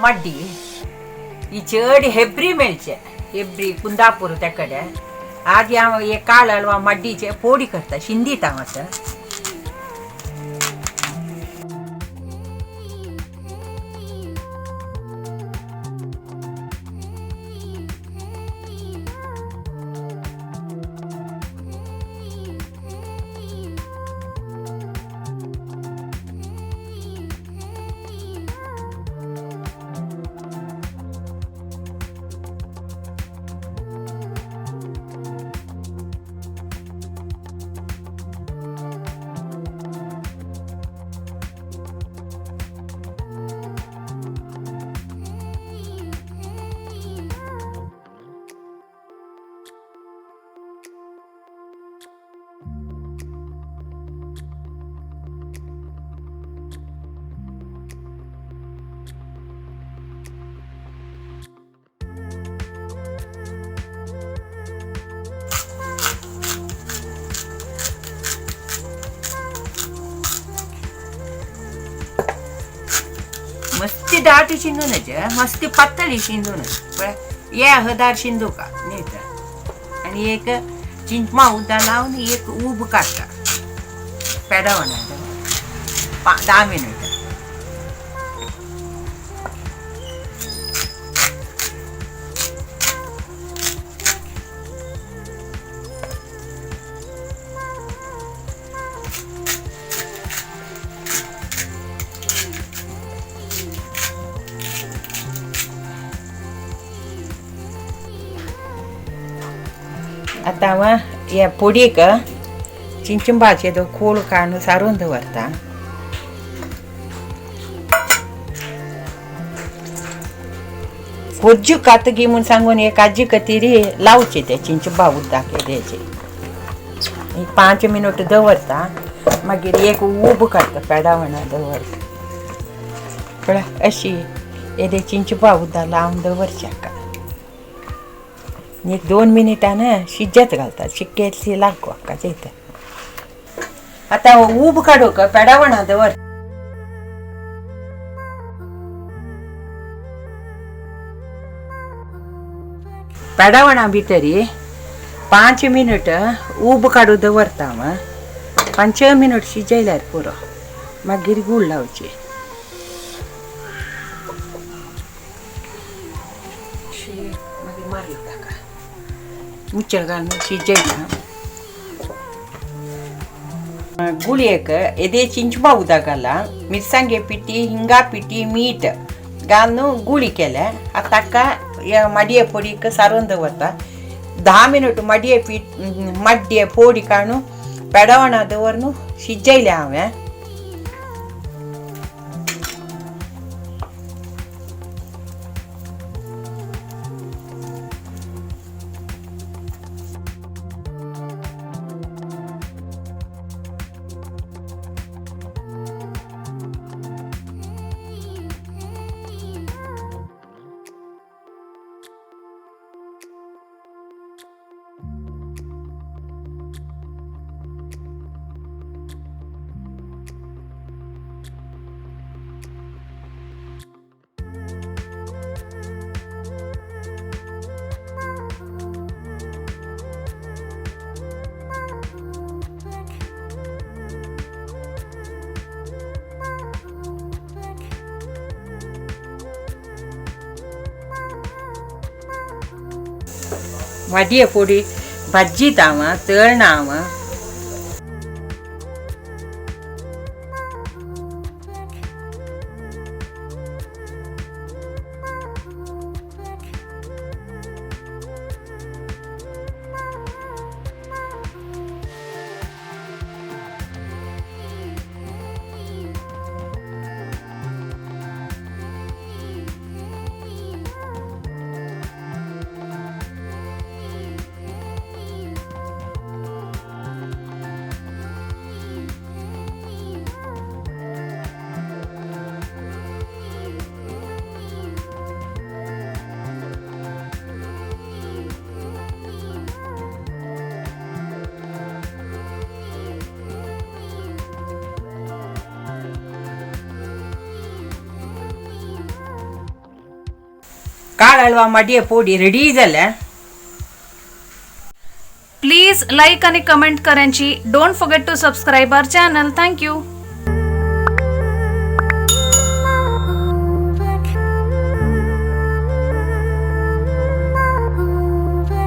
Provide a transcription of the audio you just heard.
Muddy ही चड हेब्री मेळचे, हेब्री कुंदापूर त्या कडे. आदी हांव एक काळ हलवा मड्डीचे पोडी करता, शिंदीत हांव आतां. मस्ती दाट शिंदूनच, मस्ती पातळी शिंदूनच पळय ये हदार शिंदू का न्ही. आनी एक चिंचमा उदक लावन एक ऊब काडटा पेडावना 10 मिनट. आतां हांव ह्या पोडयेक चिंचंबाचे तो खोल काडून सारून दवरता. कोज्जू कातगी म्हूण सांगून एक आजी कतिरी लावचे ते चिंचंबा उदक येद्याचे. एक 5 मिनट दवरता, मागीर एक ऊब काडटा पेडावणा दवरता. पळय अशी येदे चिंचबा उदक लावन दवरचे हाका. एक 2 मिनटान शिजत घालतात, शिक्केतली लागू हाका चोयता. आतां ऊब काडूंक पेडावणा दवर. पेडावणा भितरी 5 मिनट ऊब काडून दवरता हांव. 5 मिनट शिजयल्यार पुरो, मागीर गूळ लावचे. मागीर मारली ताका मुचल घालून शिजयता. गुळयेक येदे चिंचबा उदक घाला, मिरसांगे पिठी, हिंगा पिठी, मीठ घालून गुळी केल्या. आतां ताका ह्या माडये फोडीक सारून दवरता. 10 मिनट माडये पीठ माड्ये फोडी काडून पेडावणा दवरून शिजयल्या हांवें. माडये फोडी भाजीत हांव तळना हांव. काळ हलवा माडये पोडी रेडी जाल्या. प्लीज लाईक आणि कमेंट करायची. Don't forget to subscribe our channel. Thank you.